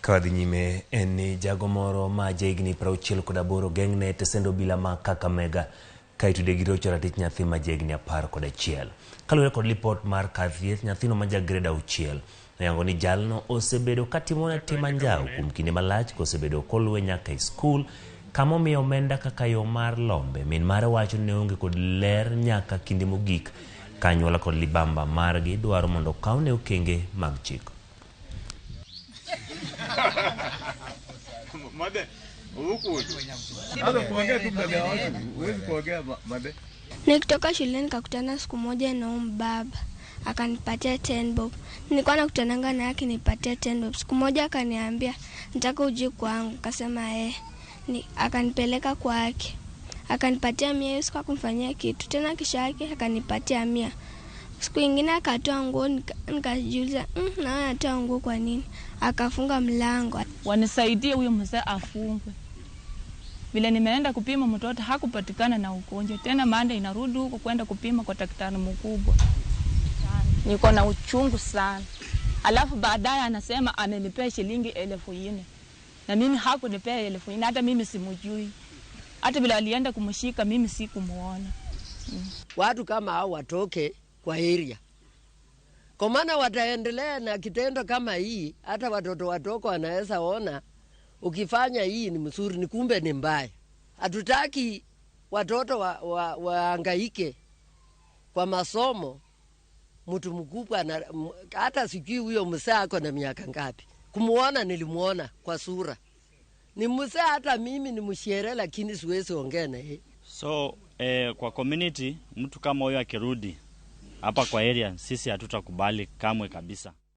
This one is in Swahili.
Ka wadhi nyime en ni jago moro ma jahigni 68 geng'ne e tesend obila ma Kakamega ka itude gi rocho ratich nyathi ma jahigni 11. Kaluwore kod lipot mar kar thieth, nyathino ma ja grade 6 noyango ni jalno osebedo katimone tim anjawo kuom kinde malach kosebedo koluwe nyaka e skul kama omiyo omenda kaka yo mar lombe. Min mare wacho ni ne oonge kod ler nyaka kinde mogik ka anyuola kod libamba margi dwaro mondo okawne okenge mag chik. Nikitoka shuleni nikakutana siku moja na huyu mbaba akanipatia 10 bob. Nilikuwa nakutananga naye akinipatia 10 bob. Siku moja akaniambia nataka uje kwangu, nikasema eh. Akanipeleka kwake. Akanipatia 100, hiyo siku hakumfanyia kitu. Tena kesho yake akanipatia 100. Siku ingine akatoa nguo, nikajiuliza, na wewe anatoa nguo kwa nini? Akafunga mlango. Wanisaidie huyo mzee afungwe. Vile nimeenda kupima mtoto hakupatikana na ugonjwa. Tena maana inarudi huko kwenda kupima kwa daktari mkubwa. Niko na uchungu sana. Alafu baadaye anasema amenipea shilingi 4,000. Na mimi hakunipea 4,000, hata mimi simjui. Hata vile alienda kumshika mimi sikumuona. Watu kama hao watoke kwa area. Kwa maana wataendelea na kitendo kama hii, hata watoto wadogo wanaweza ona ukifanya hii ni mzuri, ni kumbe ni mbaya. Hatutaki watoto wahangaike kwa masomo. Mtu mkubwa hata sijui huyo mzee ako na miaka ngapi. Kumuona nilimuona kwa sura. Ni mzee, hata mimi ni mshere, lakini siwezi ongea na yeye. So kwa community mtu kama huyo akirudi hapa kwa area sisi hatutakubali kamwe kabisa.